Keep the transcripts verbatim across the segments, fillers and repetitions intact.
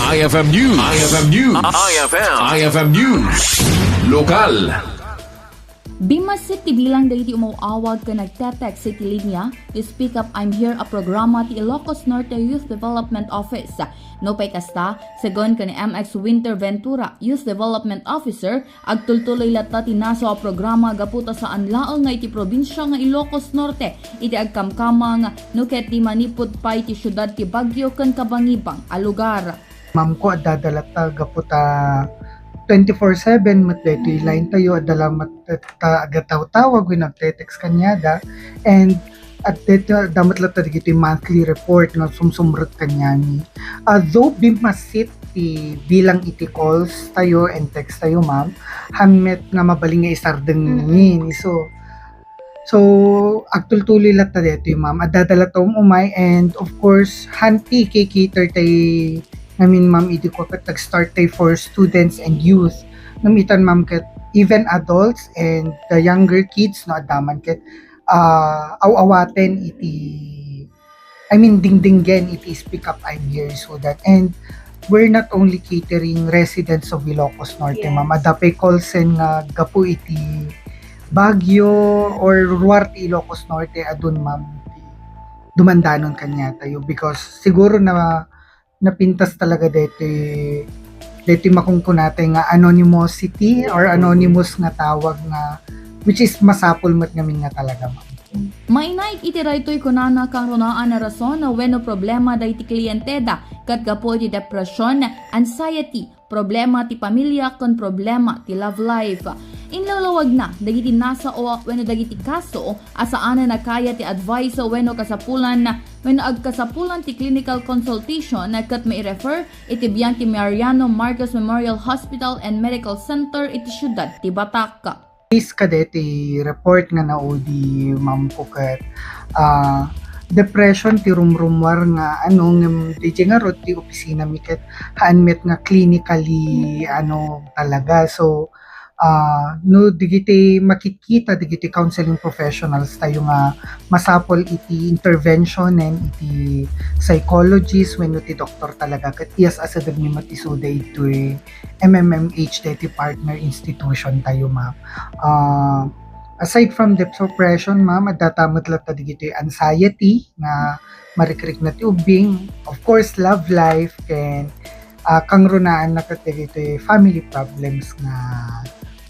I F M News. I F M News. I F M. I F M News. Lokal. Bimmasit ti bilang dagiti umaw-awag ken nagte-text iti linia ti Speak Up, I'm Here a programa ti Ilocos Norte Youth Development Office. Nupay kasta, sagon ken M X Winter Ventura, Youth Development Officer, agtultuloy latta ti nasaw a programa gapu ta saan laeng nga iti probinsia nga Ilocos Norte iti agkamkamang no ket di manipud pay ti siudad ti Baguio ken kabangibang a lugar. Ma'am ko, adda latta gapu ta twenty-four seven met daytoy line tayo, adda la met ta agatawtawag wenno agte-text kaniada, and adda met latta dagiti monthly report nga sumsumrek kaniami. Ah, though bimmasit ti bilang iti calls tayo and text tayo, ma'am, han met nga mabalin nga isardeng ngamin. So, so, agtultuloy latta daytoy, ma'am. Adda latta um-umay, and of course, han ti cater tay ngamin, ma'am, idi ko ket nag-start tay for students and youth. Ngem itan, ma'am, ket even adults and the younger kids, no, adda man ket, ah, aw-awaten iti, I mean, dingdinggen iti Speak Up, I'm Here, so that, and we're not only catering residents of Ilocos Norte, Yes. ma'am. Adda pay calls nga gapu iti Baguio or ruar ti Ilocos Norte, adun, ma'am, dumandanon kaniatayo because siguro na napintas talaga daytoy, daytoy makunkunatay nga anonymosity or anonymous nga tawag nga, which is masapul met ngamin nga talaga, ma'am. Mainaig iti daytoy kunana kangrunaan a rason wenno problema dagiti klienteda ket gapu iti depression, anxiety, problema ti pamilya ken problema ti love life. Inlawlawagna dagiti nasao wenno dagiti kaso a saanen a kaya ti advice wenno kasapulan wenno agkasapulan ti clinical consultation ket mairefer iti biag ti Mariano Marcos Memorial Hospital and Medical Center iti siudad ti Batak. Based kadaytoy report nga naudi, ma'am, ko ket, ah, depression ti rumrummuar nga ano, ngem D J ngarud ti opisina mi ket haan met nga clinically, ano, talaga. So, ah, no dagiti makitkita dagiti counseling professionals tayo nga masapul iti intervention and iti psychologist wenno ti doktor talaga ket iyas-asedeg mi met isuda itoy M M M H daytoy partner institution tayo, ma'am. Ah, aside from depression, ma'am, adda ta met latta dagitoy anxiety nga marikrikna ti ubbing, of course, love life, ken, ah, kangrunaan na ket dagitoy family problems nga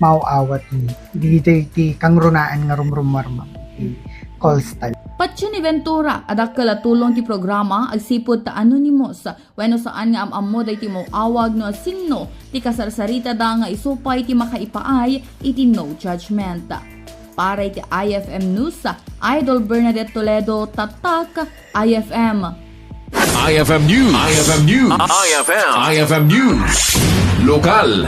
maaw-awat ni. Dagitoy ti kangrunaan nga rumrummuar, ma'am, ti calls tayo. Patio ni Ventura, a dakkel a tulong ti programa agsipud ta anonymous wenno saan nga am-ammo daytoy maw-awag no sinno ti kasarsaritana nga isu pay ti makaipaay iti no judgment. Para iti I F M News, Idol Bernadette Toledo, Tatak, I F M. I F M News. I F M News. I F M. I F M News. Lokal.